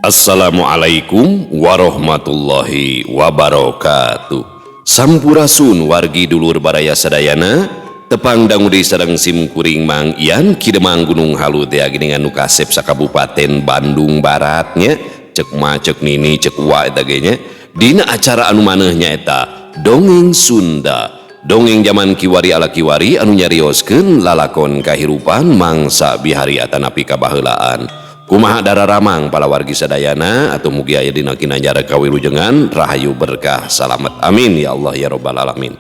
Assalamualaikum warahmatullahi wabarakatuh. Sampurasun wargi dulur baraya sadayana, tepang dangu deui sareng sim kuring Mang Ian Ki Demang Gunung Halu teh geuningan nu kasep sakabupaten Bandung Barat nya, cek ma cek nini cek wa eta ge nya. Dina acara anu maneh nyaeta Dongeng Sunda. Dongeng zaman kiwari ala kiwari anu nyarioskeun lalakon kahirupan mangsa bihari atanapi kabaheulaan. Kumaha dararamang palawargi sadayana atau mugi aya dina kinanjara kawilujengan rahayu berkah salamet, amin ya Allah ya robbal alamin.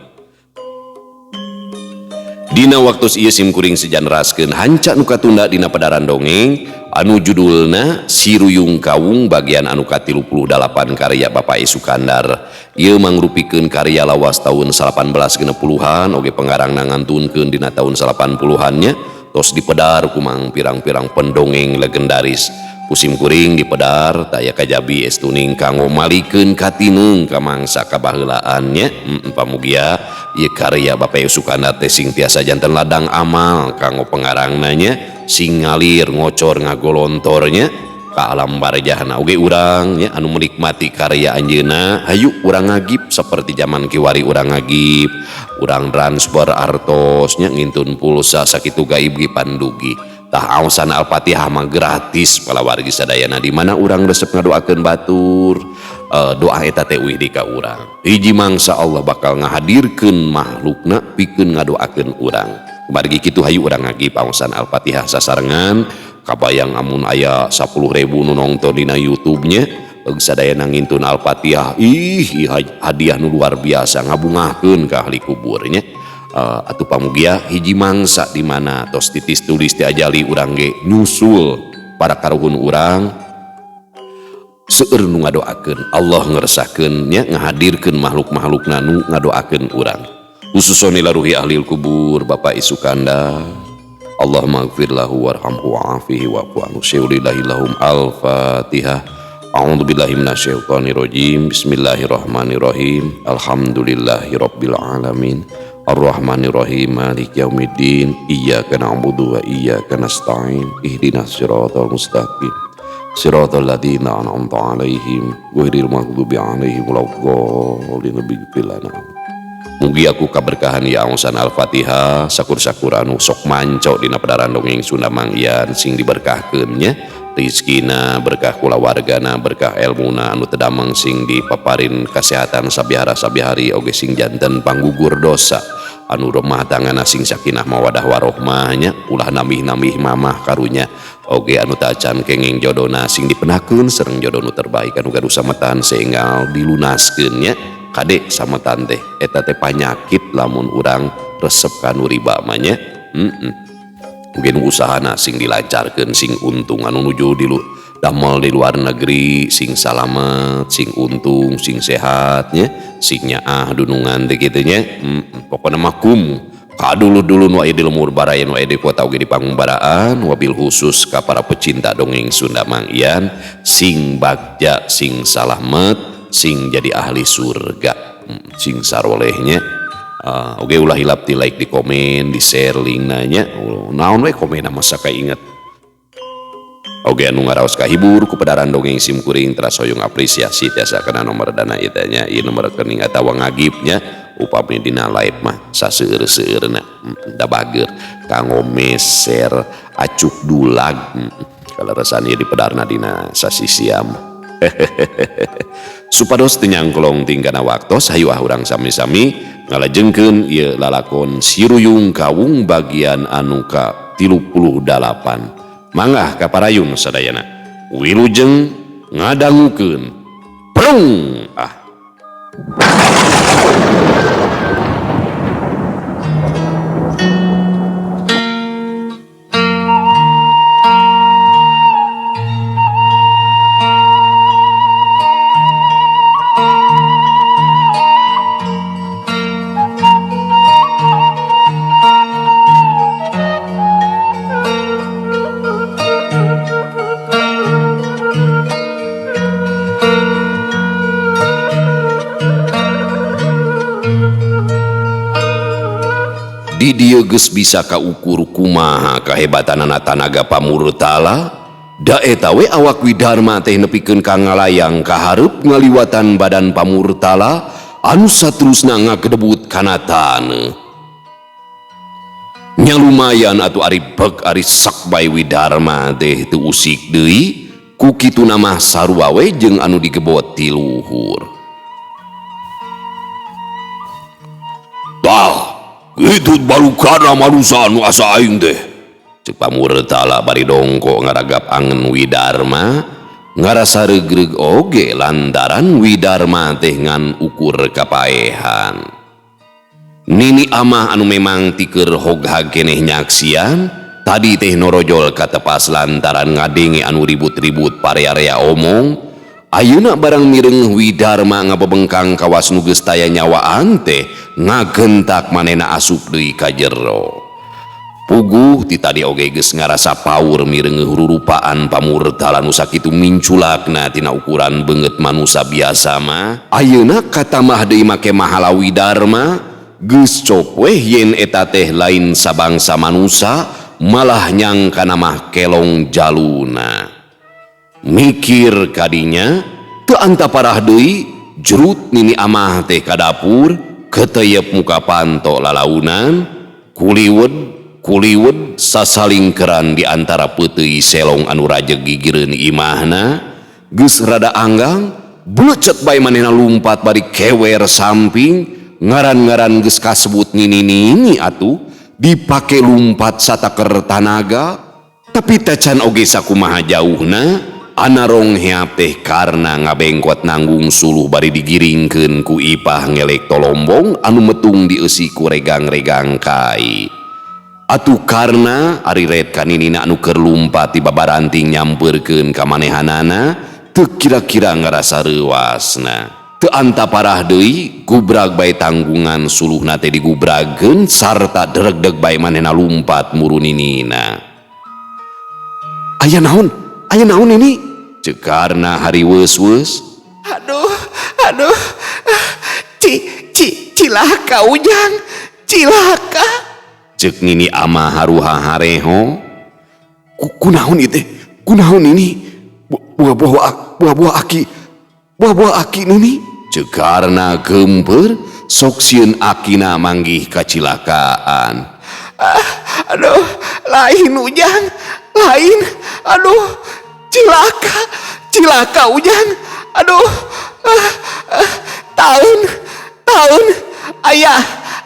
Dina waktu ieu sim kuring sejan raskeun hanca nu katunda dina padaran dongeng anu judulna Si Ruyung Kawung bagian anu ka-38 karya Bapak Sukandar. Ieu mangrupikeun karya lawas tahun 1860-an oge pengarangna ngantunkeun dina tahun 80-an nya. Tos dipedar kumang pirang-pirang pendongeng legendaris. Ku sim kuring dipedar taya kajabi estuning kanggo malikeun katineng ka mangsa kabaheulaan nya. Pamugia ieu karya Bapak Sukandar teh sing tiasa janten ladang amal kanggo pengarangna nya, sing ngalir ngocor ngagolontornya ka alam barjahna. Oge urang nya anu menikmati karya anjeunna, hayu urang ngagip seperti zaman kiwari, urang ngagip, urang transfer artos nya, ngintun pulsa sakitu gaib ge pandugi. Tah, aosan Al-Fatihah mah gratis palawargi sadayana, di mana urang resep ngadoakeun batur, doa eta teh uih di ka urang. Hiji mangsa Allah bakal ngahadirkeun makhlukna pikeun ngadoakeun urang. Margi kitu hayu urang ngagip aosan Al-Fatihah sasarengan. Kabayang amun aya 10.000 nu nongton dina YouTube-nya sadayana ngintun Al-Fatihah, ih hadiah nu luar biasa ngabungahkeun ka ahli kuburnya. Atuh pamugia hiji mangsa di mana tos titis tulis ti ajali urang ge nyusul para karuhun urang seueur nu ngadoakeun, Allah ngersakeun nya, ngahadirkeun makhluk-makhlukna nu ngadoakeun urang, khususna laruhi ahli kubur Bapak Isukanda. Allahumma ighfir lahu warhamhu wa'afihi wa'fu anhu syaulillahi lahum. Al-Fatihah. A'udzu billahi minasyaitonir rajim. Bismillahirrahmanirrahim. Alhamdulillahi rabbil alamin. Arrahmanirrahim. Maliki yaumiddin. Iyyaka na'budu wa iyyaka nasta'in. Ihdinas siratal mustaqim. Siratal ladzina an'amta 'alaihim ghairil maghdubi 'alaihim waladdallin. Ighfir lana. Mugi aku kaberkahan ya aosan Al-Fatihah sakur-sakur anu sok manco dina padaran dongeng Sunda Mang Ian sing diberkahkeun nya, rizkina berkah, kulawargana berkah, elmuna, anu teu damang sing dipaparin kasehatan sabihara sabihari oge sing janten panggugur dosa, anu rumah tangana sing sakinah mawadah warohmah nya, ulah nambih-nambih mamah karunya. Oge anu tacan kenging jodona sing dipenakeun sareng jodoh nu terbaik, anu gaduh sametan sehingga dilunaskeun nya. Kade sametan teh eta teh panyakit lamun urang resep kanu riba mah nya. Mungkin usahana sing dilancarkeun, sing untung, anu nuju di damel di luar negeri sing salamet, sing untung, sing sehat nya, sing nyaah dunungan teh kitu nya. Pokona mah kum kadulu-dulu nu aya di lemur baraya, nu aya di kota oge di pangumbaraan, wabil khusus ka para pecinta dongeng Sunda Mang Ian, sing bagja, sing salamet, sing jadi ahli surga, sing sarolehnya. Oke, ulah hilap di like, di komen, di share link nanya. Oh, naon we komen masa inget. Oke, anu ngaraos kahibur ku pedaran dongeng sim kuring teras hoyong apresiasi tiasa kana nomor dana ieu teh nya, ieu nomor rekening atawa ngagipnya upami dina live mah saseueur-seueurna. Da bager kanggo meser acuk dulag. Kaleresan ieu dipedarna dina sasisiam. Supados teu nyangklong tingkana waktos, hayu ah urang sami-sami ngalajengkeun ieu lalakon Si Ruyung Kawung bagian anu ka 38. Mangga kaparayun sadayana. Wilujeng ngadangukeun. Prung ah. Di dieu geus bisa kaukur kumaha kahebatanana tanaga pamurtala. Da eta we awak Widarma teh nepikeun ka ngalayang ka hareup ngaliwatan badan Pamurtala anu saterusna ngagedebut kana taneuh. Nya lumayan atuh ari beg ari sak bae Widarma teh teu usik deui ku kituna mah sarua we jeung anu digebot ti luhur. Tah, kitu balukana manusa anu asa aing teh. Ceuk Pamurtala bari dongko ngaragap angen Widarma ngarasa regreg oge lantaran Widarma teh ngan ukur kapaehan. Nini amah anu memang tiker hoghag keneh nyaksian tadi teh norojol katepas lantaran ngadenge anu ribut-ribut parea-rea omong. Ayeuna barang mireng Widarma ngabebengkang kawas nu geus taya nyawaan teh ngagentak manehna asup deui ka jero. Puguh ti tadi oge geus ngarasa paur mireng rurupaan Pamurtala nu sakitu minculakna tina ukuran beungeut manusa biasa mah. Ayeuna katamah deui make mahala Widarma geus cop weh yen eta teh lain sabangsa manusa malah nyangkana mah kelong jaluna. Mikir kadinya teu anta parah deui jrut nini amah teh ka dapur keteyep muka panto lalaunan kuliwed kuliwed sasalingkeran di antara peuteuy selong anu rajeg gigireun imahna geus rada anggang blecet bae manehna lumpat bari kewer samping ngaran-ngaran geus kasebut nini-nini atuh dipake lumpat sataker tanaga tapi tacan oge sakumaha jauhna anarong heap teh karena ngabengkot nanggung suluh bari digiringkeun ku Ipah ngelek tolombong anu metung dieusi ku regang-regang kai. Atuh karena ari ret kaninina anu keur lumpat ti babaranting nyampeurkeun ka manehanana teu kira-kira ngarasa reuasna. Teu anta parah deui gubrag bae tanggungan suluhna teh digubragkeun sarta dregdeg bae manehna lumpat muruninina. Aya naon? Aya naon ini? Ceuk karna hari weus-weus. Aduh, aduh. Ci cilaka Ujang, cilaka. Ceuk nini amah haruha hareho. Kunaon ieu teh? Kunaon ini? Buah-buah aki. Buah-buah aki nini? Ceuk karna geumpeur sok sieun akina manggih kacilakaan. Ah, aduh, lain Ujang, lain. Aduh, cilaka, cilaka Ujang. Aduh, ah, ah, tahun, tahun, ayah,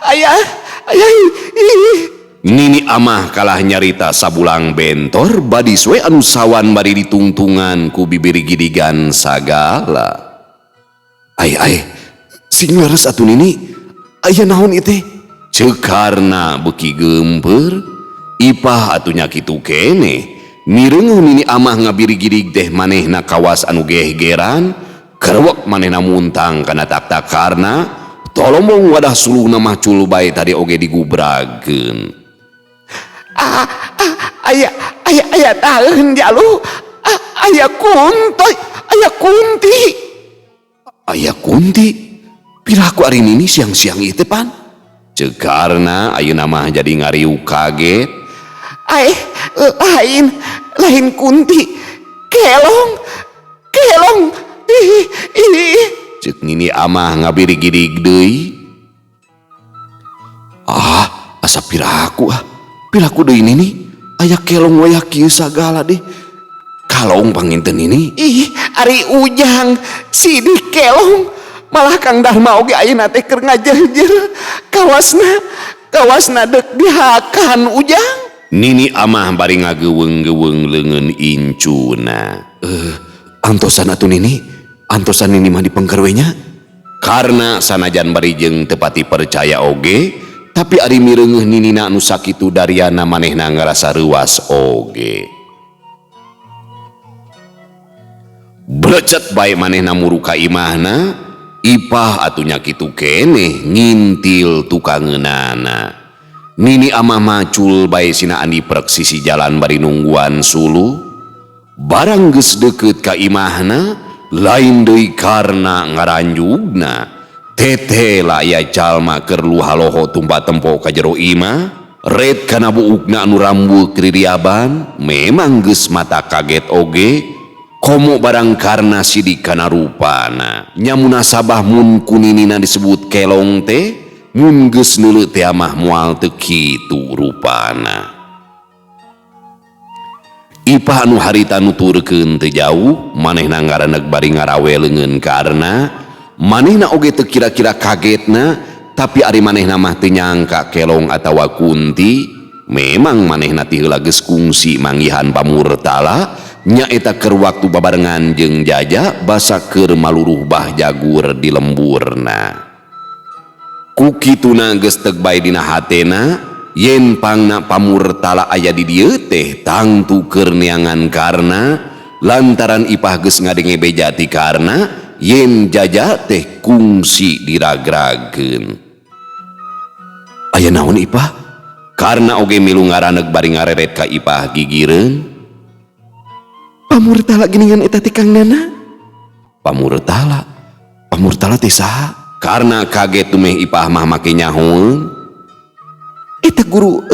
ayah, ayah. Ih. Nini amah kalah nyarita sabulang bentor badis we anu sawan bari ditungtungan ku bibir gidigan sagala. Ai ai, sing leres atuh nini, aya naon ieu teh? Ceuk karna beuki geumpeur, Ipah atuh nya kitu keneh. Mireuneuh nini amah ngabirigidig teh manehna kawas anu gehgeran, kerwek manehna muntang kana tak-takarna, tolombong wadah suluhna mah cul bae tadi oge digubragkeun. Ah, ah, aya, aya, aya taeun jalu. Ah, aya kunti, aya kunti. Aya kunti? Piraku ari nini siang-siang ieu teh pan? Ceuk karna ayeuna mah jadi ngariuk kaget. Ai, lain, lain kunti. Kelong, kelong. Ih, ih. Ceuk nini amah ngabirigidig deui. Ah, asa piraku ah. Piraku deui nini. Aya kelong wayah kieu sagala deh. Kalong panginten nini. Ih, ari Ujang sidik kelong. Malah Kang Darma oge ayeuna teh keur ngajerjer. Kawasna, kawasna deuk dihakan Ujang. Nini amah bari ngageuweung-geuweung leungeun incuna. Antosan atuh nini, antosan nini mah dipengker we nya. Karena sanajan bari jeung teu pati percaya oge, tapi ari mireungeuh ninina anu sakitu dariana manehna ngarasa reuas oge. Blecet bae manehna muru ka imahna, Ipah atuh nya kitu keneh ngintil tukangeunana. Nini amah macul bae sina andi prek sisi jalan bari nungguan suluh. Barang geus deukeut ka imahna, lain deui karna ngaranjugna. Teteh lah aya jalma keur luhaloho tumpa tempo ka jero imah. Red kana buukna anu rambuh kririaban memang geus mata kaget oge komo barang karna sidik kana rupana. Nya munasabah mun kuninina disebut kelong teh mun geus neuleuh teh mah moal teu kitu rupana. Ipah anu harita nuturkeun teu jauh manehna ngaraneg bari ngarawe leungeun karna manehna oge teu kira-kira kagetna. Tapi ari manehna mah teu nyangka kelong atawa kunti, memang manehna ti heula geus kungsi manggihan pamurtala nyaeta keur waktu babarengan jeung Jaja basa keur maluruh bah jagur di lemburna. Ku kituna geus teug bae dina hatena yen pangna pamurtala aya di dieu teh tangtu keur neangan karna lantaran Ipah geus ngadenge beja ti karna yen Jaja teh kungsi diragrageun. Aya naon Ipah? Karna oge milu ngaraneg bari ngareret ka Ipah gigireun. Pamurtala geuningan eta teh Kang Nana. Pamurtala? Pamurtala teh saha? Karna kaget tumeh Ipah mah make nyahoeun. Eta guru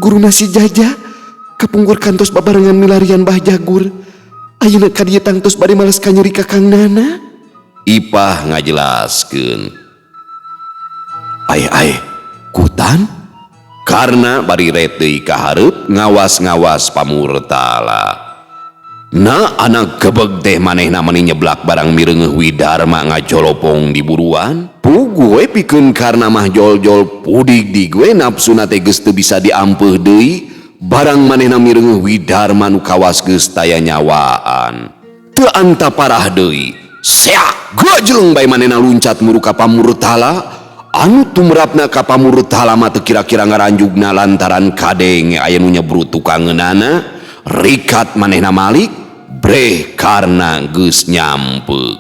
guru nasi Jaja kapungkur kantos babarengan milarian bah jagur. Ayeuna ka dieu tangtos bade males kanyeri ka Kang Nana. Ipah ngajelaskeun. Ae kutan? Karna bari ret deui ka hareup ngawas-ngawas pamurtala. Na anak gebeg teh manehna meni nyeblak barang mireungeuh Widarma ngajolopong di buruan. Puguh we pikeun karna mah jol-jol pudig di gue nafsuna teh geus teu bisa diampeuh deui barang manehna mireungeuh Widarma nu kawas geus taya nyawaan. Teu anta parah deui. Seak gajeleng bae manehna luncat muru ka pamurtala. Anu tumrapna ka pamurtala mah teu kira-kira ngaranjugna lantaran kadenge aya nu nyebrut tukangeunana. Rikat manehna malik breh karna geus nyampeuk.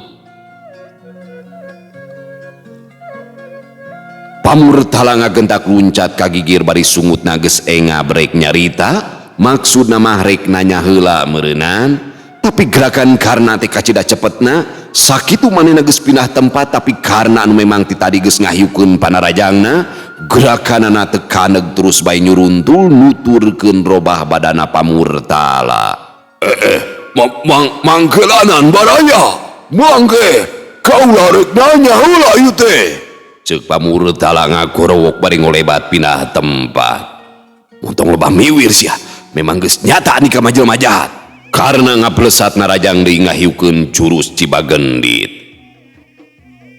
Pamurtala ngagentak luncat ka gigir bari sungutna geus enga brek nyarita maksudna mah rek nanya heula meureunan tapi gerakan karna teh kacida cepetna sakitu manehna geus pindah tempat tapi karna anu memang ti tadi geus ngahiukeun panarajangna gerakanana teu kaneg terus bae nyuruntul nuturkeun robah badana pamurtala. Mangkelanan baraya mangke kaula rek nanya heula ieu teh ceuk pamurtala ngagorowok bari ngolebat pindah tempat. Montong loba miwir sia memang geus nyata andika mah jelema jahat. Karena ngaplesat narajang deui ngahiukeun jurus Cibagendit.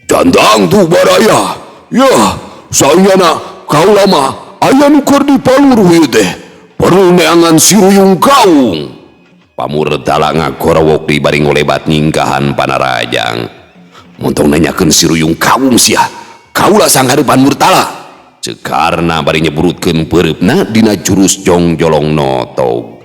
Dandang tuh baraya. Yah, saenyana kaula mah aya nu keur dipaluruh ieu teh. Perlu neangan si Ruyung Kaung. Pamurtala ngagorowok deui bari ngolebat nyingkahan panarajang. Montong nanyakeun si Ruyung Kaung sia. Kaula sanghareupan Murtala. Ceuk karna bari nyeburutkeun peureupna dina jurus jongjolong notog.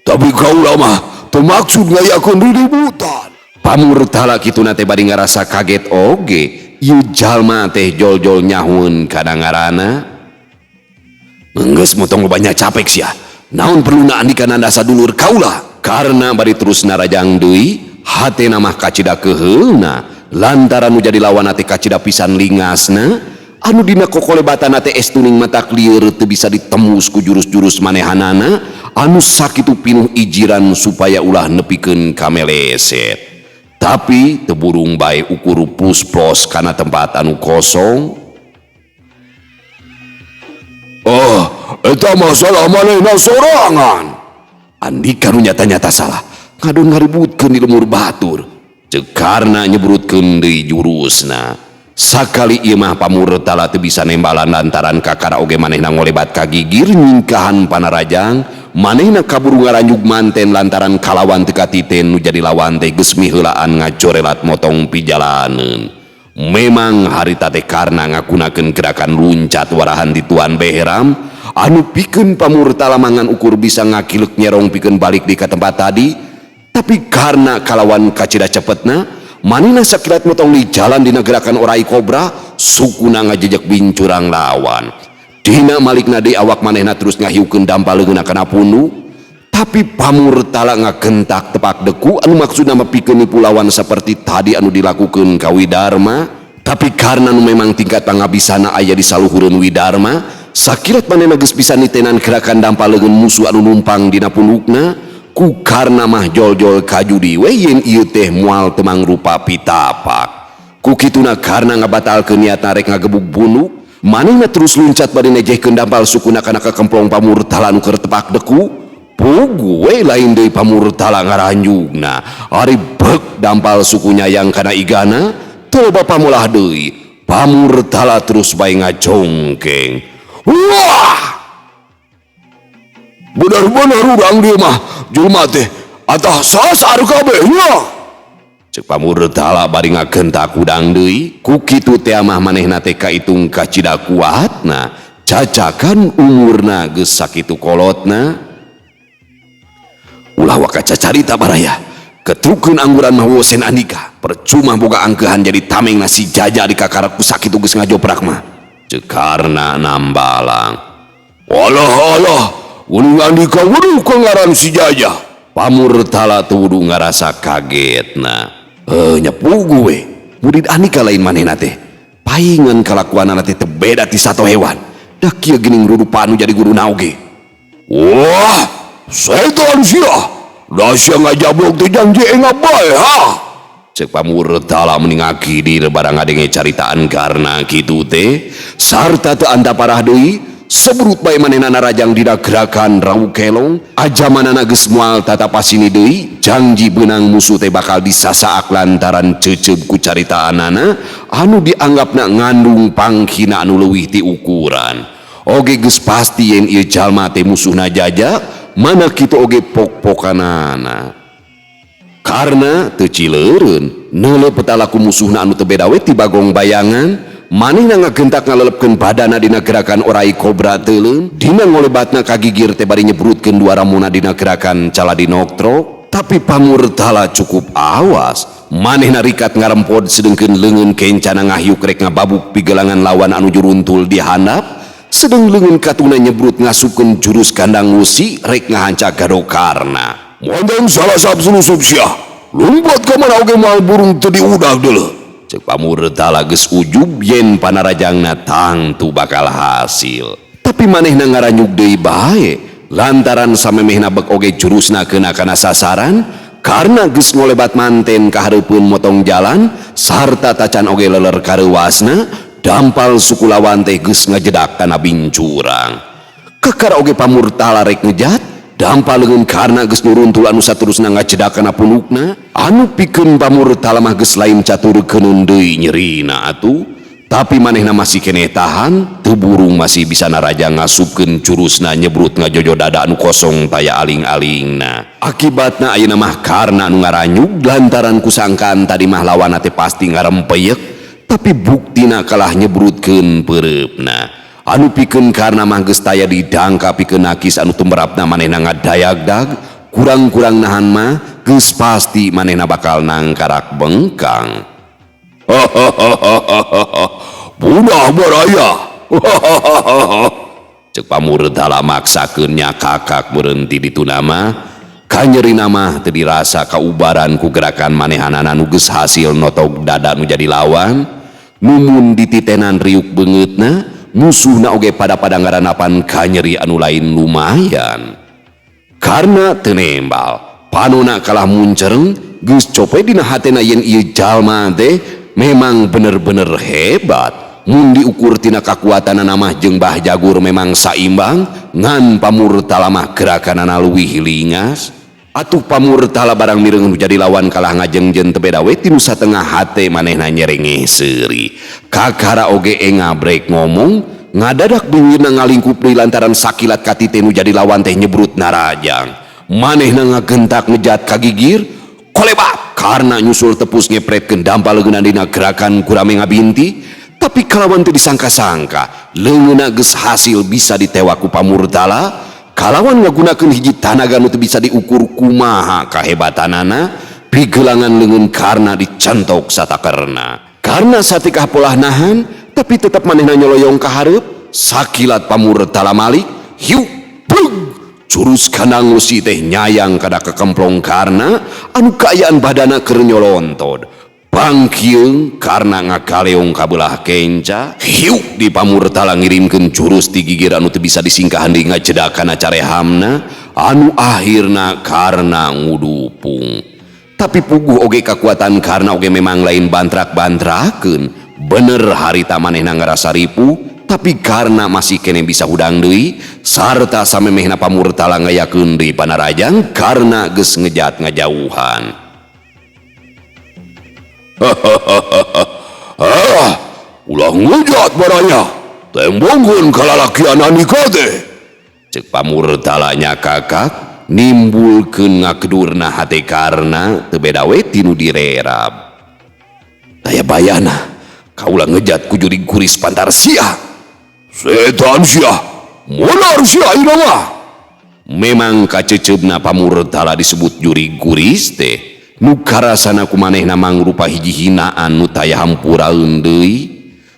Tapi kaula mah teu maksud ngayakeun riributan. Pamurtala kituna teh bari ngarasa kaget oge ieu jalma teh jol-jol nyahueun kana ngaranna. Geus motong loba nya capek sia. Naon perluna andika nanda sadulur kaula? Karna bari terus narajang deui hatena mah kacida keuheulna lantaran nu jadi lawan teh kacida pisan lingasna anu dina kokolebatana teh estuning mata lieur teu bisa ditembus ku jurus-jurus manehanana anu sakitu pinuh ijiran supaya ulah nepikeun kameleset. Tapi teu burung bae ukur pus-plos kana tempat anu kosong. Oh, eta masalah manehna sorangan. Andika nu nyata-nyata salah, ngadon ngaributkeun di lemur batur. Ceuk karna nyebrutkeun deui jurusna. Sakali ieu mah pamurtala teu bisa nembalan lantaran kakara oge manehna ngolebat ka gigir nyingkahan panarajang manehna kaburu ngaranjug manten lantaran kalawan teu katiten nu jadi lawan teh geus miheulaan ngajorelat motong pijalaneun. Memang harita teh karna ngagunakeun gerakan luncat warahan di Tuan Behram anu pikeun pamurtala mangan ukur bisa ngakileuk nyerong pikeun balik di ka tempat tadi, tapi karna kalawan kacida cepetna manehna sakilat motong di jalan dina gerakan orai kobra sukuna ngajejek bincurang lawan. Dina malikna deui awak manehna terus ngahiukeun dampa leungeunna kana pundu, tapi pamurtala ngagentak tepak deku anu maksudna mah pikeun nipu lawan seperti tadi anu dilakukeun ka Widarma, tapi karena nu memang tingkat pangabisana aya di saluhureun Widarma Sakilat manehna geus bisa nitenan gerakan dampal leungeun musuh anu numpang dina pundukna. Ku Karna mah jol-jol kajudi we yen ieu teh moal teu mangrupa pitapak. Ku kituna Karna ngabatalkeun niatna rek ngagebug punduk. Manehna terus luncat bari nejehkeun dampal sukuna kana kakemplong Pamurtala nu keur tepak deku. Pugu we lain deui Pamurtala ngaranjugna. Ari bek dampal suku nyayang kana igana, teu loba pamolah deui. Pamurtala terus bae ngajongkeng. Wah! Bener-bener urang dieu mah jelema teh atah sasar kabeh nya. Cek Pamurtala bari ngagentak hudang deui. Ku kitu teh mah manehna teh kaitung kacida kuatna, cacakan umurna geus sakitu kolotna. Ulah waka cacarita baraya. Ketrukeun angguran mah wosen Andika. Percuma boga angkeuhan jadi tameng nasi jaja di kakarak ku sakitu geus ngajoprak mah. Cek Karna nambalang. Alah alah, uning Andika wuduh ka ngaran si Jaja. Pamurtala teu wudu ngarasa kagetna. Nya pugu we. Murid Andika lain manehna teh. Paingan kalakuanana teh teu beda ti sato hewan. Da kieu geuning rurupaan nu jadi guruna oge. Wah, setan sia. Da sia ngajablok teh janji enga bae ha. Cek Pamurtala meni ngakidir barang ngadenge caritaan Karna kitu teh. Sarta teu anta parah deui, sebrut bae manehna narajang dina gerakan rau kelong. Ajamanana geus moal tatapasini deui, janji beunang musuh teh bakal disasaak lantaran ceuceub ku caritaanana anu dianggapna ngandung pangkina anu leuwih ti ukuran. Oge geus pasti yen ieu jalma teh musuhna Jaja, mana kitu oge pok-pokanana. Karna teu cileureun, neuleuh petalaku musuhna anu teu beda we ti bagong bayangan, manehna ngagentak ngalelepkeun badana dina gerakan orai kobra teuleum, dina ngolebatna kagigir teh bari nyebrutkeun dua ramuna dina gerakan caladinoktrok. Tapi Pamurtala cukup awas, manehna rikat ngarempod sedengkeun leungeun kencana ngahyuk rek ngababuk pigelangan lawan anu juruntul di handap, sedeng leungeun katuna nyebrut ngasupkeun jurus kandang wusi rek ngahanca gado Karna. Montong salah sab sulusup sia. Lumpat ka mana oge moal burung teu diudag deuleu. Cek Pamurtala geus ujub yen panarajangna tangtu bakal hasil. Tapi manehna ngaranyug deui bae lantaran samemehna bek oge jurusna keuna kana sasaran, karena geus ngolebat manten ka hareupeun motong jalan sarta tacan oge leler kareuwasna, dampal suku lawan teh geus ngajedak kana bincurang. Kakara oge Pamurtala rek ngejat, dampal leungeun Karna geus nuruntul anu saterusna ngajedak kana pundukna. Anu pikeun Pamurtala mah geus lain catur keuneun deui nyerina atuh. Tapi manehna masih keneh tahan, teu burung masih bisa naraja ngasupkeun jurusna nyebrut ngajojo dada anu kosong taya aling-alingna. Akibatna ayeuna mah Karna anu ngaranyug lantaran kusangkaan tadi mah lawanna teh pasti ngarempeyek, tapi buktina kalah nyebrutkeun peureupna. Anu pikeun Karna mah geus taya didangka pikeun nakis anu tumrapna manehna ngadayagdag, kurang-kurang nahan mah geus pasti manehna bakal nangkarak bengkang. Budah baraya. Cek Pamurtala maksakeun nyakakak berhenti ditu nama. Kanyerina mah teu dirasa kaubaran ku gerakan manehanana nu geus hasil notog dada nu jadi lawan. Numun dititenan riuk beungeutna, musuhna oge pada-pada ngaranapan kanyeri anu lain lumayan. Karna teu nembal, panona kalah muncereng, geus cope dina hatena yen ieu jalma teh memang bener-bener hebat. Mun diukur tina kakuatanana mah jeung Bah Jagur memang saimbang, ngan Pamurtala mah gerakanana leuwih lingas. Atuh Pamurtala barang mireng nu jadi lawan kalah ngajengjen teu beda we ti nu satengah hate manehna nyerengeh seuri. Kakara oge engabrek ngomong, ngadadak beuwirna ngalingkup deui lantaran sakilat katite nu jadi lawan teh nyebrut narajang. Manehna ngagentak ngejat kagigir, kolebat karena nyusul tepus ngepretkeun dampal leungeunna dina gerakan kurame ngabinti. Tapi kalawan teu disangka-sangka, leungeunna geus hasil bisa ditewak ku Pamurtala, kalawan ngagunakeun hiji tanaga nu teu bisa diukur kumaha kahebatanana, pigelangan leungeun Karna dicentok satakerna. Karna satikah polah nahan, tapi tetep manehna nyoloyong ka hareup, sakilat Pamurtala malik, hiuk plug, jurus kandang wesi teh nyayang kana kekemplong Karna, anu kaayaan badana keur nyolontod. Pangkieung karena ngakaleong kabelah kenca hiuk di pamurtala ngirimkeun jurus ti gigir anu teu bisa disingkahan deui ngajeda kana carehamna anu akhirna karena ngudupung. Tapi puguh oge kakuatan karena oge memang lain bantrak-bantrakeun. Bener harita manehna ngarasa ripuh, tapi karena masih kene bisa hudang deui sarta samemehna pamurtala ngayakeun deui panarajang karena geus ngejat ngajauhan. Ah, ulah ngejat baranya. Tembongkeun kalalakian Andika teh. Cek pamurtalanya kakak nimbulkeun ngakedurna hate karena teu beda we tinu direrab. Daya bayana kaula ngejat ku jurig kuris pantar sia. Setan sia, modar sia ieu mah. Memang kaceceubna pamurtala disebut jurig kuris teh. Nu karasana ku manehna mangrupa hiji hinaan nu taya hampuraeun deui.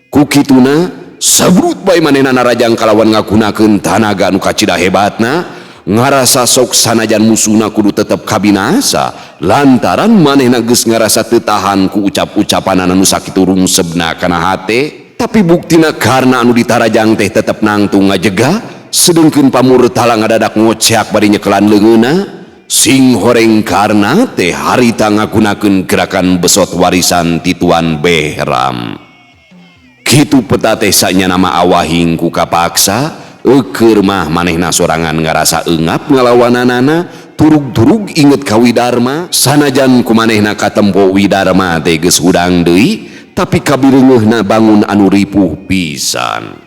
Ku kituna sabrut bae manehna narajang kalawan ngagunakeun tanaga nu kacida hebatna, ngarasa sok sanajan musuhna kudu tetep kabinasa lantaran manehna geus ngarasa teu tahan ku ucap-ucapanana nu sakitu rungsebna kana hate. Tapi buktina karena anu ditarajang teh tetep nangtung ngajega, sedengkeun pamurtala ngadadak ngoceak bari nyekelan leungeunna. Sing horeng karena teh harita ngagunakeun gerakan besot warisan ti Tuan Behram. Kitu peta teh sanyana mah awahing ku kapaksa, eukeur mah manehna sorangan ngarasa eungap ngalawananana, turug-turug inget ka Widarma, sanajan ku manehna katempo Widarma teh geus hudang deui, tapi kabireungeuhna bangun anu ripuh pisan.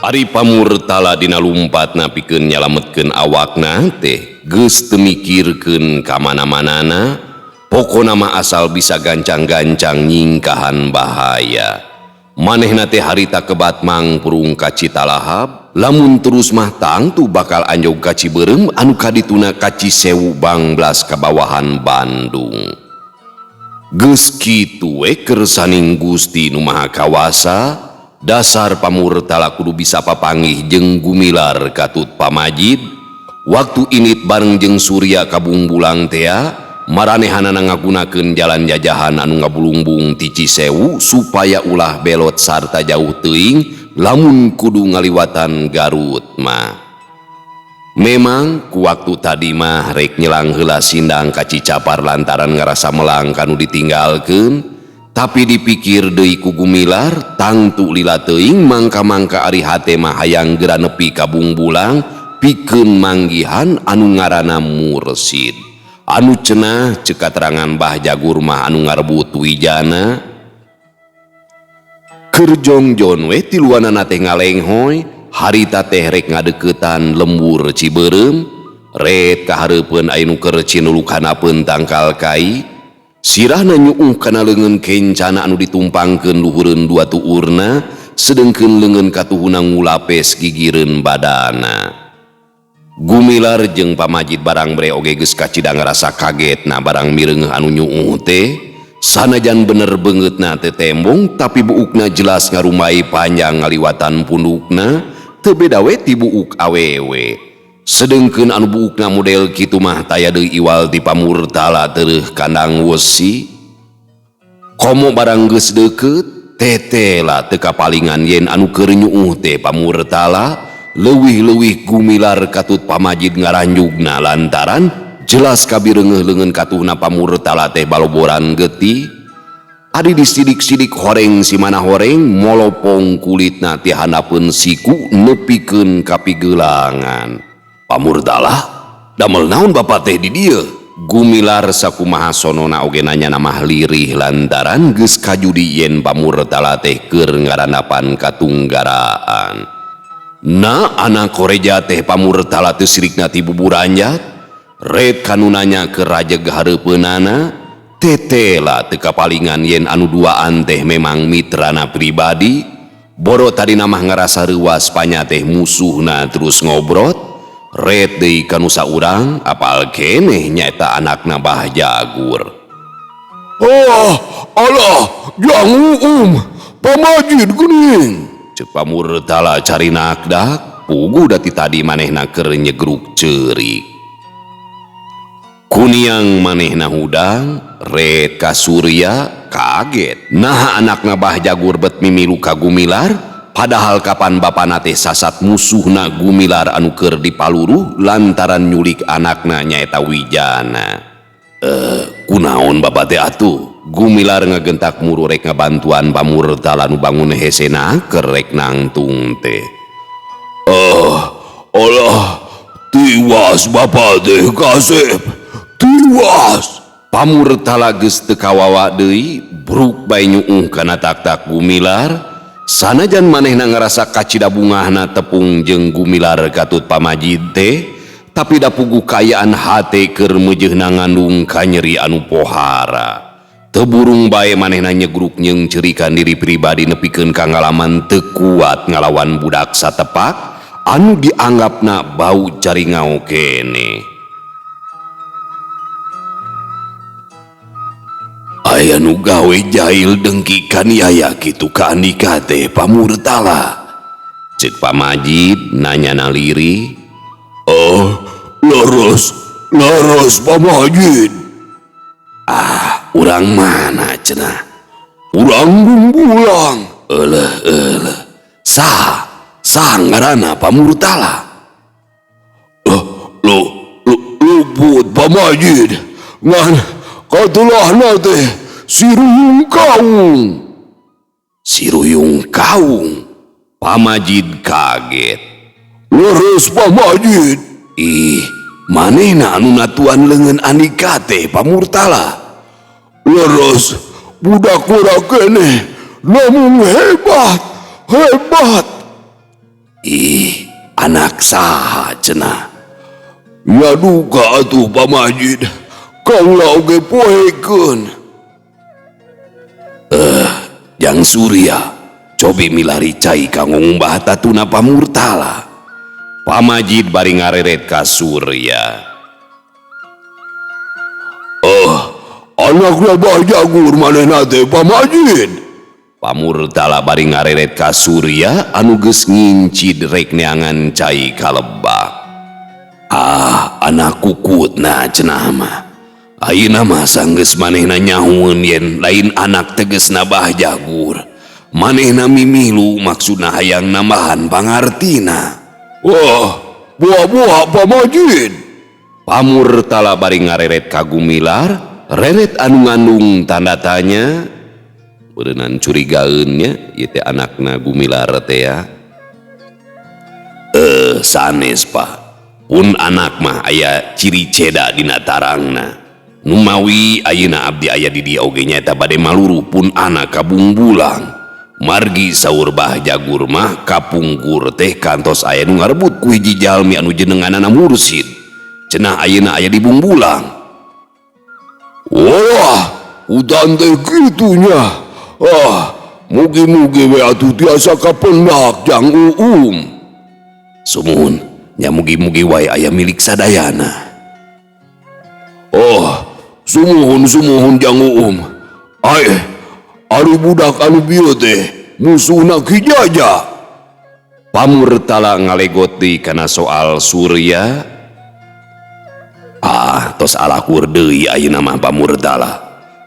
Ari pamurtala dina lumpatna pikeun nyalametkeun awakna teh geus teu mikirkeun ka mana-manana, pokona mah asal bisa gancang-gancang nyingkahan bahaya. Manehna teh harita kebat mangprung ka Citalahab, lamun terus mah tangtu bakal anjog ka Cibeureum anu kadituna ka Cisewu Bangblas kabawahan Bandung. Geus kitu we kersaning Gusti Nu Maha Kawasa, dasar pamurtala kudu bisa papanggih jeung Gumilar katut pamajid. Waktu init bareng jeung Surya kabungbulang tea, maranehanana ngagunakeun jalan jajahan anu ngabulungbung ti Cisewu supaya ulah belot sarta jauh teuing lamun kudu ngaliwatan Garut mah. Memang ku waktu tadi mah rek nyelang heula sindang ka Cicapar lantaran ngarasa melang kanu ditinggalkeun, tapi dipikir deui ku Gumilar tangtu lila teuing mangka-mangka ari hate mah hayang geura nepi ka Bungbulang pikeun manggihan anu ngaranna mursid. Anu cenah ceuk katerangan Bah Jagur mah anu ngarebut wijana. Keur jongjon we tiluanana teh ngalenghoy, harita teh rek ngadeukeutan lembur Cibeureum, ret kahareupeun aya nu keur cinulukanapeun tangkal kai. Sirahna nyuuh kana leungeun kencana anu ditumpangkeun luhureun dua tuurna, sedengkeun leungeun katuhuna ngulapes gigireun badana. Gumilar jeung pamajid barang bre oge geus kacida ngarasa kaget na barang mireungeuh anu nyuuh teh. Sanajan bener beungeutna teh tembong, tapi buukna jelas ngarumbai panjang ngaliwatan pundukna, teu beda we ti buuk awewe. Sedengkeun anu buukna model kitu mah taya deui iwal ti pamurtala tereuh kandang wesi. Komo barang geus deukeut, tetela teu kapalingan yen anu keur nyuuh teh pamurtala, leuwih-leuwih Gumilar katut pamajid ngaranjugna lantaran jelas kabireungeuh leungeun katuhna pamurtala teh baloboran getih. Adi disidik-sidik horeng si mana horeng molopong kulitna ti handapeun siku nepikeun ka pigelangan. Pamurtala, damel naon bapa teh di dieu? Gumilar sakumaha sonona oge nanya mah lirih lantaran geus kajudi yen pamurtala teh keur ngarandapan katunggaraan. Na anak koreja teh pamurtala teh sirikna ti buburanjat, ret kanu nanya ke rajeg hareupeunana, tetela teu kapalingan yen anu duaan teh memang mitrana pribadi. Boro tadi mah ngarasa reuas panya teh musuhna terus ngobrot, ret deui kanu saurang apal keneh nyaeta anakna Bah Jagur. Oh, alah, jangan pamajid geuning. Ceuk pamurtala carinak dak, puguh da ti tadi manehna keur nyegruk ceurik. Kuniang manehna hudang, ret ka Surya kaget. Naha anakna Bah Jagur bet mimilu ka Gumilar, padahal kapan bapana teh sasat musuhna Gumilar anu keur dipaluruh lantaran nyulik anakna nyaeta Wijana. Kunaon bapa teh atuh? Gumilar ngagentak muru rek ngabantuan pamurtala nu bangun hesena keur rek nangtung teh. Allah, tiwas bapa teh kasep. Tiwas. Pamurtala geus teu kawawa deui, bruk bae nyuuh kana tak-tak Gumilar. Sanajan manehna ngarasa kacida bungahna tepung jeung Gumilar katut pamajid teh, tapi da puguh kaayaan hate keur meujeuhna ngandung kanyeri anu pohara. Teu burung bae manehna nyegruk jeung cerikan diri pribadi nepikeun ka ngalaman teu kuat ngalawan budak satepak anu dianggapna bau caringao kene. Aya nu gawe jahil dengki kaniaya kitu ka Andika teh pamurtala. Ceuk pamajid nanya naliri. Oh, leres, leres pamajid. Ah, urang mana cenah? Urang Bungbulang. Eleh, eleh. Saha? Saha ngaranna pamurtala? Lo, lo, luput pamajid. Ngan katulahna teh si Ruyung Kaung. Si Ruyung Kaung. Pamajid kaget. Leres pamajid. Ih, manehna anu natuan leungeun Andika teh pamurtala? Leres, budak murah keneh, namun hebat, hebat. Ih, anak saha cenah? Ya duka atuh pamajid, kaula oge poekeun. Jang Surya, Cobi milari cai kanggo ngumbah tatuna Pamurtala. Pamajid bari ngareret ka Surya. Oh, anakna Bah Jagur manehna teh Pamajid. Pamurtala bari ngareret ka Surya anu geus ngincid rek neangan cai ka lebak. Ah, anak kukutna cenah mah. Ayeuna mah sanggeus manehna nyahueun yen lain anak tegesna Bah Jagur. Manehna mimilu maksudna hayang nambahan pangartina. Wah, buah-buah Pamajid. Pamurtala bari ngareret ka Gumilar, reret anu ngandung tanda tanya. Beureunan curigaeun nya ieu teh anakna Gumilar teh ya. Sanes Pak. Pun anak mah aya ciri ceda dina tarangna. Numawi ayeuna abdi aya di dieu oge nyaeta bade maluruh pun anak ka Bungbulang. Margi saur Bah Jagur mah kapungkur teh kantos aya nu ngarebut ku hiji jalmi anu jenenganana mursid. Cenah ayeuna aya di Bungbulang. Wah, udan teh kitunya. Ah, mugi-mugi we atuh tiasa kapendak Jang Uum. Sumuhun, nya mugi-mugi wae aya milik sadayana. Oh, sumuhun sumuhun Jang Uum. Ai, ari budak anu bieu teh musuhna Ki Jaja. Pamurtala ngalegot deui kana soal Surya. Ah, tos alakur deui ayeuna mah Pamurtala.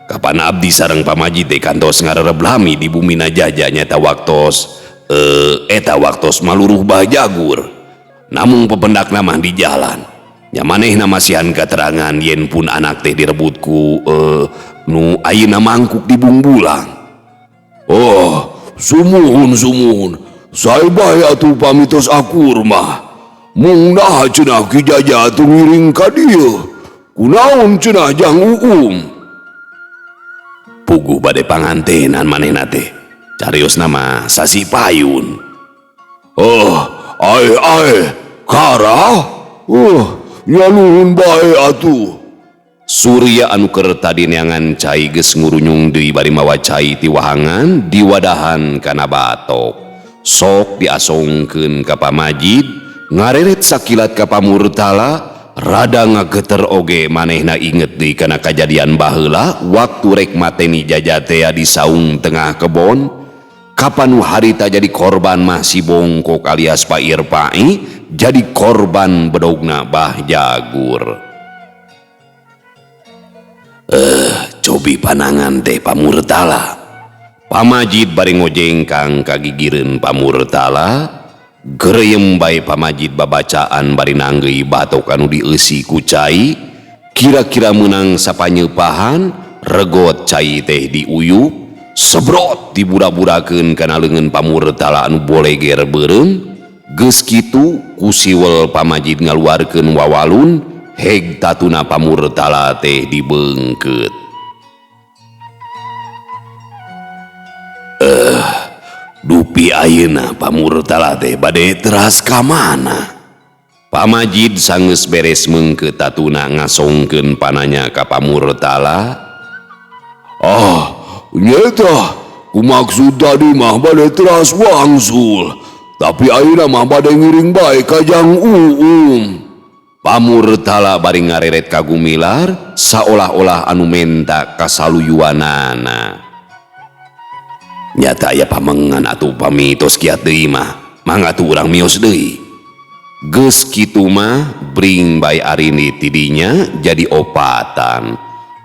Kapan abdi sareng Pamajid teh kantos ngarereb lami di bumi Jaja nyaeta waktos eta waktos maluruh Bah Jagur. Namung pependakna mah di jalan. Nya manehna masihan katerangan yen pun anak teh direbut ku nu ayeuna mangkuk di Bungbulang. Oh, sumuhun sumuhun. Sae bae atuh pamitos akur mah. Mung naha cenah Ki Jaja atuh ngiring ka dieu. Kunaon cenah Jang Uum? Puguh bade pangantenan manehna teh. Cariosna mah sasi payun. Oh, ai ai, kara? Ya nuhun bae atuh. Surya anu keur tadi neangan cai geus ngurunyung deui bari mawa cai ti wahangan diwadahan kana batok. Sok diasongkeun ka Pamajid, ngareret sakilat ka Pamurtala, rada ngageter oge manehna inget deui kana kajadian baheula waktu rek mateni Jaja tea di saung tengah kebon. Kapan nu harita jadi korban mah si Bongkok alias Pak Irpai jadi korban bedogna Bah Jagur. Cobi panangan teh Pamurtala. Pamajid bari ngojengkang kagigireun Pamurtala. Gereyem bae Pamajid babacaan bari nanggeuy batok anu dieusi ku cai. Kira-kira meunang sapanyeupahan regot cai teh diuyup, sebrot dibura-burakeun kana leungeun Pamurtala anu boleger beureum. Geus kitu ku siwel Pamajid ngaluarkeun wawalun, heg tatuna Pamurtala teh dibeungkeut. Dupi ayeuna Pamurtala teh bade teras ka mana? Pamajid sanggeus beres meungkeut tatuna ngasongkeun pananya ka Pamurtala. Ah, nyeta kumaksud tadi mah bade teras wangsul. Tapi ayeuna mah bade ngiring bae ka Jang Uum. Pamurtala bari ngareret ka Gumilar saolah-olah anu menta kasaluyuanana. Nyata aya pamengan atuh pami tos kiat deui mah, mangga atuh urang mios deui. Geus kitu mah bring bae arini tidinya jadi opatan.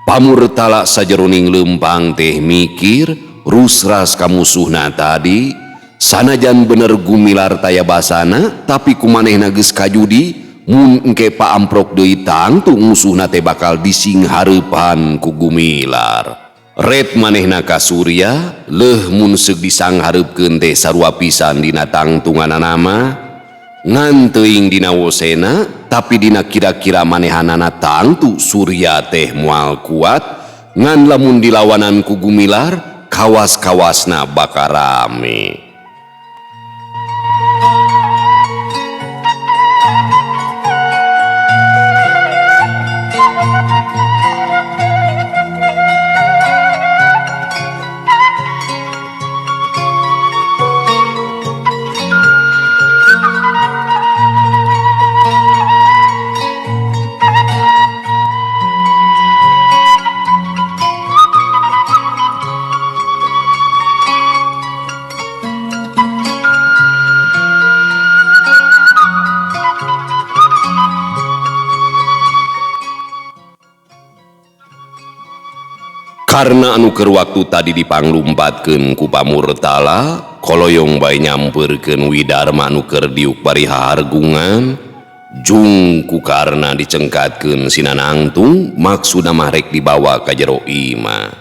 Pamurtala sajeroning leumpang teh mikir rusras ka musuhna tadi. Sanajan bener Gumilar taya basana, tapi kumanehna geus kajudi mun engke paamprok deui tangtu musuhna teh bakal disinghareupan ku Gumilar. Ret manehna ka Surya, leuh mun seug disanghareupkeun teh sarua pisan dina tangtunganana mah. Ngan teuing dina wosena, tapi dina kira-kira manehanana tangtu Surya teh moal kuat, ngan lamun dilawanan ku Gumilar, kawas-kawasna bakal rame. Karna anu keur waktu tadi dipanglumpatkeun ku Pamurtala, koloyong bae nyampeurkeun Widarma anu keur diuk bari hahargungan, jung ku Karna dicengkatkeun sinanangtung maksudna mah rek dibawa ka jero imah.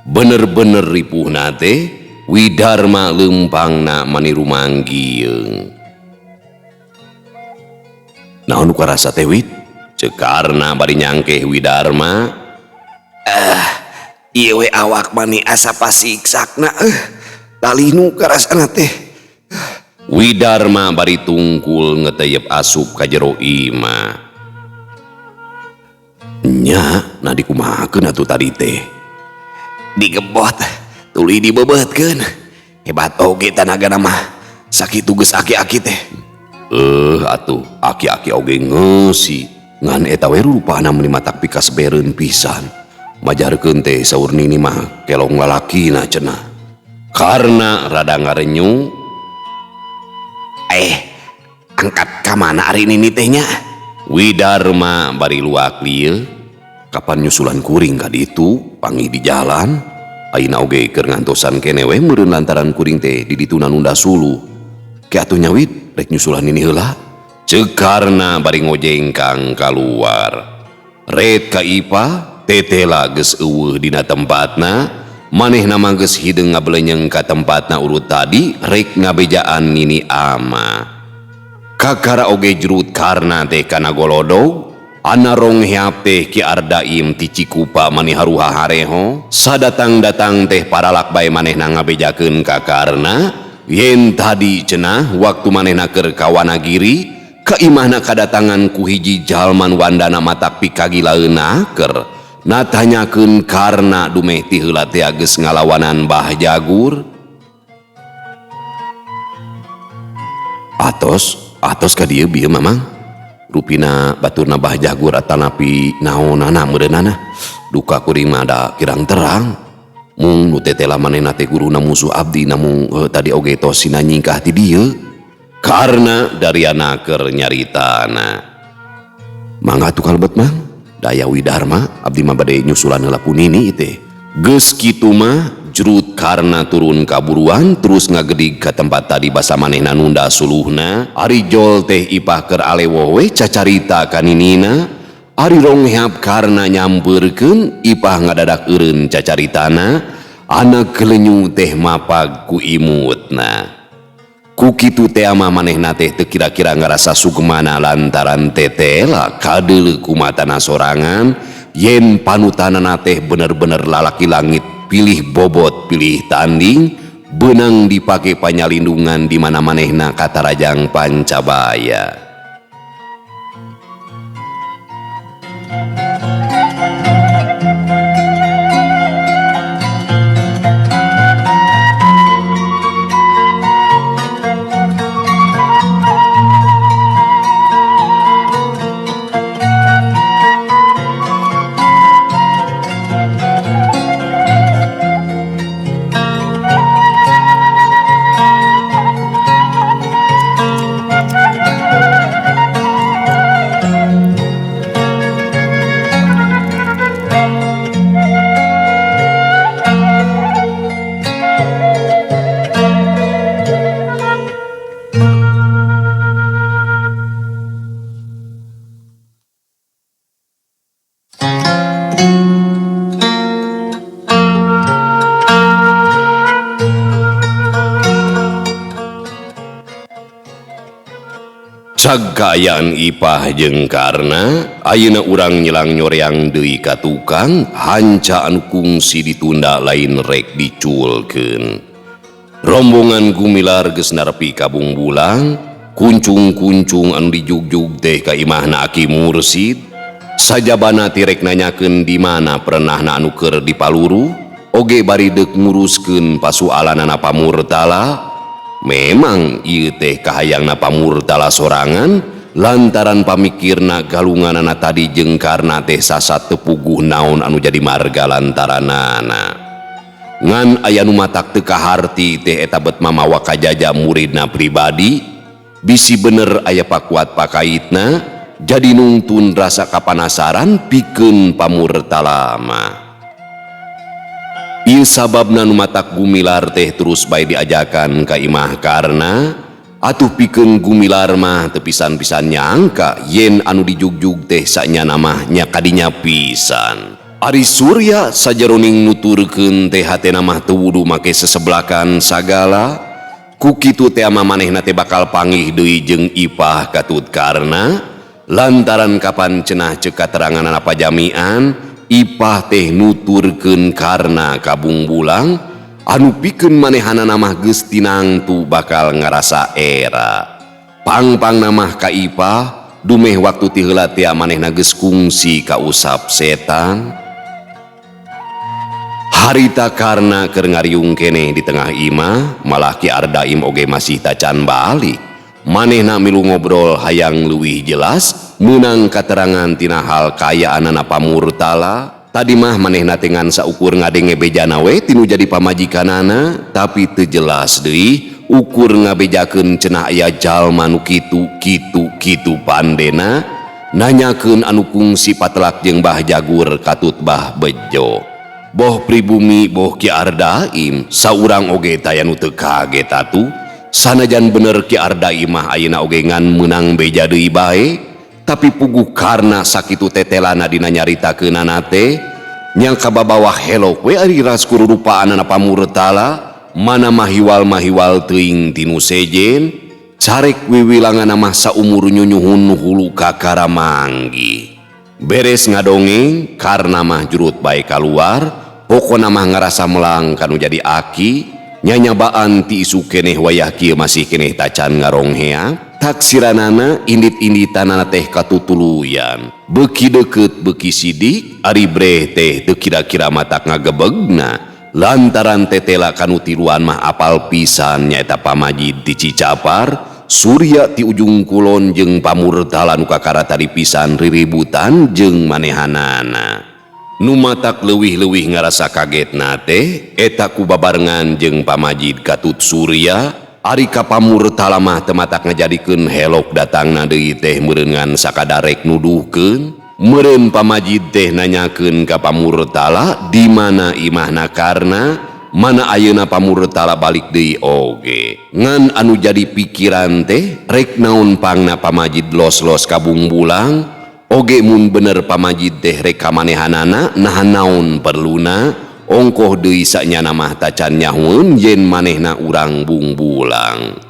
Bener-bener ripuhna teh Widarma leumpangna mani rumanggieung. Naon nu karasa teh Wid? Ceuk Karna bari nyangkeh Widarma. Ieu we awak mani asa pasiksakna lalinu karasana teh. Widarma bari tungkul ngeteyep asup ka jero imah. Nya, nah dikumahakeun atuh tadi teh? Digebot, tuluy dibeubeutkeun. Hebat oge tanagana mah. Sakitu geus aki-aki teh. Atuh aki-aki oge ngeusi. Ngan eta we rupana meuni matak pikasbereun pisan. Majarkeun teh saur nini mah kelong lalakina cenah. Karna rada ngarenyu. Angkat ka mana ari nini teh nya? Widarma bari luak lieu. Kapan nyusulan kuring ka ditu, panggih di jalan. Ayeuna oge keur ngantosan kene we meureun lantaran kuring teh di dituna nunda suluh. Ke atuh nya Wid, rek nyusulan nini heula. Ceuk Karna bari ngojengkang kaluar. Red ka Ipah, tetela geus eueuh dina tempatna, manehna mah geus hideung ngabelenyeng ka tempatna urut tadi rek ngabejaan nini ama. Kakara oge jurut Karna teh kana golodog, ana rongheap teh Ki Ardaim ti Cikupa mani haruha hareho, sadatang-datang teh paralak bae manehna ngabejakeun ka Karna, yen tadi cenah waktu manehna keur ka Wanagiri, ka imahna kadatangan ku hiji jalman wandana matak pikagilaeuna keur natanyakeun Karna dumeh ti heula teh geus ngalawanan Bah Jagur. Atos ka dieu bieu mamang. Rupina baturna Bah Jagur atanapi naonana meureunana. Duka kuring mah da kirang terang. Mung nu tetela manehna teh guruna musuh abdi namung tadi oge tos sina nyingkah ti dieu. Karna dariana keur nyaritana. Mangga atuh kalebet mang. Daya Widarma abdi mah bade nyusulan heula ku nini teh. Geus kitu mah jrut Karna turun kaburuan terus ngagedig ka tempat tadi basa manehna nunda suluhna. Ari jol teh Ipah keur alewoh we cacarita ka ninina. Ari rongheap Karna nyampeurkeun Ipah ngadadak eureun cacaritana. Anak kelenyu teh mapag ku imutna. Ku kitu teh ama manehna teh teu kira-kira ngarasa sugmana lantaran tetela kadeuleu ku matana sorangan yen panutanana teh bener-bener lalaki langit pilih bobot pilih tanding beunang dipake panyalindungan di mana manehna katarajang pancabaya. Cag kaayaan Ipah jeung Karna, ayeuna urang nyelang nyoreang deui ka tukang, hanca anu kungsi ditunda lain rek diculkeun. Rombongan gumilar geus narepi ka Bungbulang, kuncung-kuncung anu dijugjug teh ka imahna Aki Mursid, sajabana ti rek nanyakeun di mana pernahna anu keur dipaluru, oge bari deuk nguruskeun pasualanana Pamurtala. Memang ieu teh kahayangna Pamurtala sorangan lantaran pamikirna galunganana tadi jeung Karna teh sasat teu puguh naon anu jadi marga lantaranana. Ngan aya nu matak teu kaharti teh eta bet mamawa kajaja muridna pribadi, bisi bener aya pakuat pakaitna jadi nungtun rasa kapanasaran pikeun Pamurtala mah. Ieu sababna nu matak Gumilar teh terus bae diajakan ka imah Karna. Atuh pikeun Gumilar mah teu pisan-pisan nyangka yen anu dijugjug teh sanyana mah nya kadinya pisan. Ari Surya sajeroning nuturkeun teh hatena mah teu wudu make seseblakan sagala. Ku kitu teh mah manehna teh bakal panggih deui jeung Ipah katut Karna lantaran kapan cenah ceuk kateranganana pajamian Ipah teh nuturkeun Karna ka Bungbulang anu pikeun manehanana mah geus tinangtu bakal ngarasa era. Pangpangna mah ka Ipah dumeh waktu ti heula tea manehna geus kungsi ka usap setan. Harita Karna keur ngariung keneh di tengah imah, malah Ki Ardaim oge masih tacan balik. Manehna milu ngobrol hayang leuwih jelas meunang katerangan tina hal kaayaanana Pamurtala. Tadi mah manehna teh ngan saukur ngadenge bejana we tinu jadi pamajikanana, tapi teu jelas deui ukur ngabejakeun cenah aya jalma nu kitu kitu kitu pandena nanyakeun anu kungsi patelak jeung Bah Jagur katut Bah Bejo. Boh pribumi boh Ki Ardaim saurang oge taya nu teu kaget atuh. Sanajan bener Ki Ardaim mah ayeuna oge ngan meunang beja deui bae, tapi puguh Karna sakitu tetelana dina nyaritakeunana teh nya kababawah helok we ari ras kururupaanana Pamurtala mana mahiwal-mahiwal teuing tinu sejen carek wiwilanganna mah saumur nyunyuhun hulu kakara manggih. Beres ngadongeng Karna mah jurut bae kaluar, pokona mah ngarasa melang kanu jadi aki nyanyabaan ti isu keneh wayah kieu masih keneh tacan ngaronghea. Taksiranana indit-inditanana teh katutuluyan, beuki deukeut beuki sidik ari breh teh teu kira-kira matak ngagebegna lantaran tetela kanu tiluan mah apal pisan nyaeta pamajid ti Cicapar, Surya ti ujung kulon jeung Pamurtala nu kakara tadi pisan riributan jeung manehanana. Nu matak leuwih-leuwih ngarasa kagetna teh eta ku babarengan jeung pamajid katut Surya. Ari ka Pamurtala mah teu matak ngajadikeun helok datangna deui teh meureun sakadarek nuduhkeun. Meureun pamajid teh nanyakeun ka Pamurtala di mana imahna Karna, mana ayeuna Pamurtala balik deui oge. Ngan anu jadi pikiran teh rek naon pangna pamajid los-los ka Bungbulang, oge mun bener pamajid teh rek ka manehanana naha naon perluna. Ongkoh deui sanyana mah tacan nyahueun yen manehna urang Bungbulang.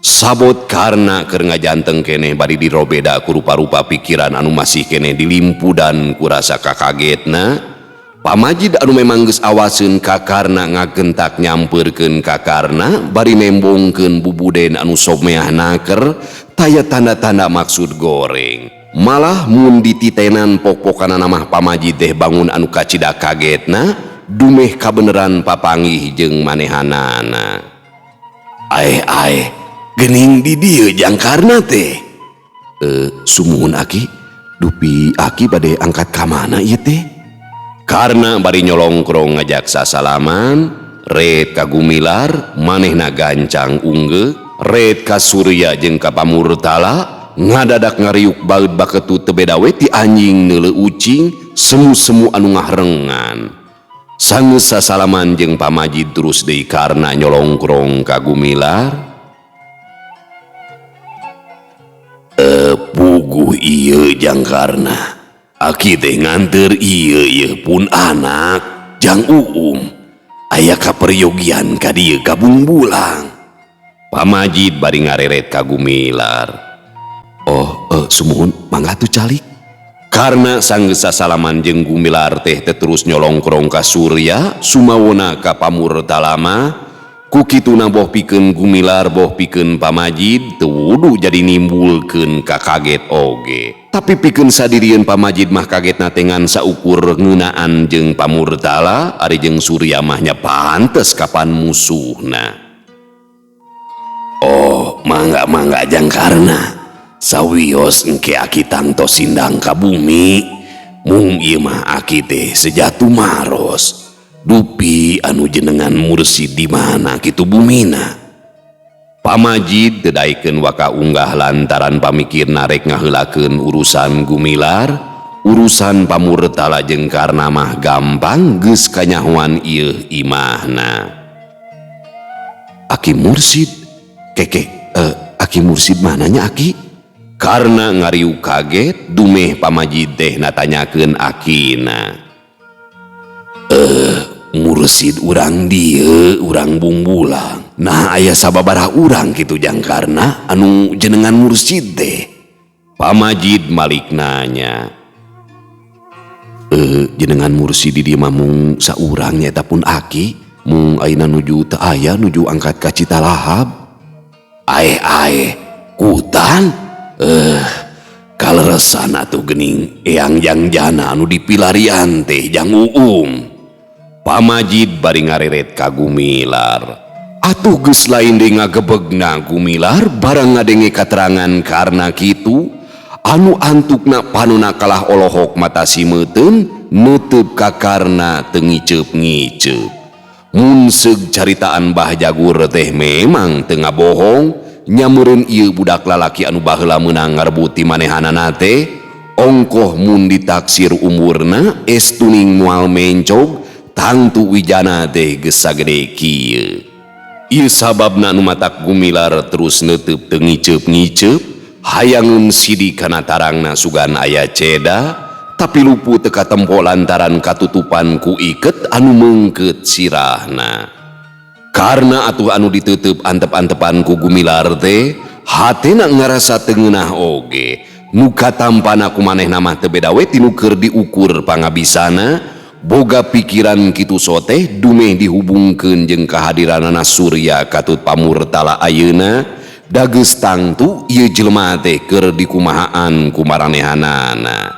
Sabot Karna keur ngajanteng keneh bari dirobeda ku rupa-rupa pikiran anu masih keneh dilimpudan ku rasa kakagetna. Pamajid anu memang geus awaseun ka Karna ngagentak nyampeurkeun ka Karna bari nembongkeun bubuden anu someah naker taya tanda-tanda maksud goreng. Malah mun dititenan pok-pokanana mah pamajid teh bangun anu kacida kagetna dumeh kabeneran papanggih jeung manehanana. Ae ae geuning di dieu jang Karna teh. Sumuhun aki, dupi aki bade angkat ka mana ieu teh? Karna bari nyolongkrong ngajak sasalaman, ret ka Gumilar manehna gancang unggeuk, ret ka Surya jeung ka Pamurtala ngadadak ngariuk baeud baketu teu beda we ti anjing neuleu ucing semu-semu anu ngahrengan. Sanggeus sasalaman jeung pamajid terus deui Karna nyolongkrong ka Gumilar. Puguh ieu jang Karna. Aki teh nganteur ieu ieu pun anak jang Uum. Aya kaperyogian ka dieu ka Bungbulang. Pamajid bari ngareret ka Gumilar. Oh, sumuhun mangga tuh calik. Karna sanggeus sasalaman jeung Gumilar teh terus nyolongkrong ka Surya sumawona ka Pamurtala mah. Ku kituna boh pikeun Gumilar boh pikeun pamajid teu wudu jadi nimbulkeun kakaget oge. Tapi pikeun sadirieun pamajid mah kagetna teh ngan saukur ngeunaan jeung Pamurtala ari jeung Surya mah nya pantes kapan musuhna. Oh, mangga-mangga jang Karna. Sawios engke aki tangtos sindang ka bumi, mung ieu mah aki teh sejatu maros. Dupi anu jenengan mursid di mana kitu bumina. Pamajid teu daekeun waka unggah lantaran pamikirna rek ngaheulakeun urusan Gumilar. Urusan Pamurtala jeung Karna mah gampang geus kanyahoan ieu imahna. Aki Mursid keke Aki Mursid mananya Aki? Karna ngariuk kaget dumeh pamajid teh natanyakeun akina. Mursid urang dieu urang bungbulang. Nah aya sababaraha urang kitu jang Karna anu jenengan mursid teh. Pamajid malik nanya. Jenengan mursid di dieu mah mung saurang nyaeta pun Aki, mung ayeuna nuju teu aya nuju angkat ka Citalahab. Aeh aeh kutan kaleresan atuh geuning eyang jang jana anu dipilarian teh jang Uum. Pamajid bari ngareret ka Gumilar. Atuh geus lain deui ngagebegna Gumilar barang ngadenge katerangan Karna kitu anu antukna panona kalah olohok mata simeuteun neuteup ka Karna teu ngiceup-ngiceup. Mun seug caritaan Bah Jagur teh memang teu ngabohong nyameureun ieu budak lalaki anu baheula meunang ngarebut ti manehanana teh ongkoh mun ditaksir umurna estuning moal mencog tangtu wijana teh geus sagede kieu. Ieu sababna nu matak Gumilar terus neuteup teu ngiceup-ngiceup hayangeun sidik kana tarangna sugan aya ceda tapi lupu teu katempo lantaran katutupan ku iket anu meungkeut sirahna. Karna atuh anu diteuteub antep-antepan ku Gumilar teh hatena ngarasa teu ngeunah oge nu katampana ku manehna mah teu beda we tinu keur diukur pangabisana. Boga pikiran kitu soteh dumeh dihubungkeun jeung kehadiranana Surya katut Pamurtala ayeuna dageus tangtu ieu jelema teh keur dikumahaan ku maranehanana.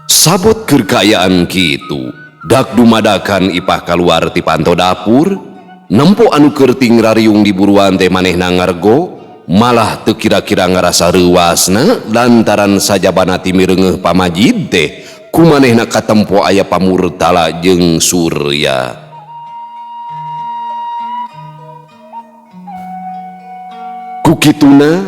Sabot keur kaayaan kitu dak dumadakan Ipah kaluar ti panto dapur nempo anu keur tingrariung di buruan teh manehna ngargo malah teu kira-kira ngarasa reuasna lantaran sajabana ti mireungeuh pamajid teh ku manehna katempo aya Pamurtala jeung Surya. Ku kituna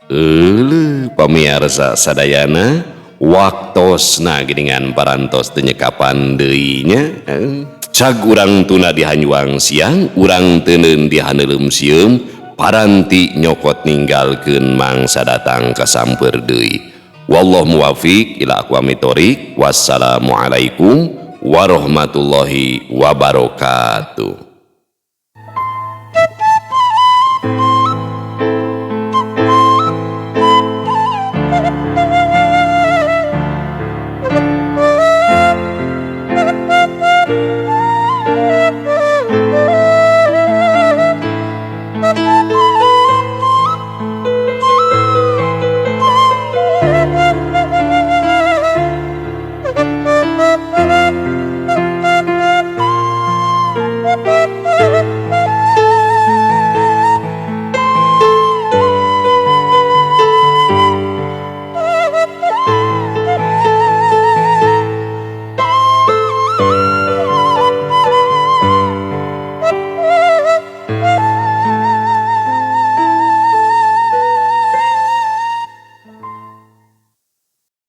euleuh pamiarsa sadayana waktosna geuningan parantos teu nyekapan deui nya. Cag urang tuna di hanjuang siang urang teuneun di haneuleum sieum paranti nyokot ninggalkeun mangsa datang kasamper deui. Wallahu muwafiq ila aqwamit thoriq. Wassalamualaikum warahmatullahi wabarakatuh.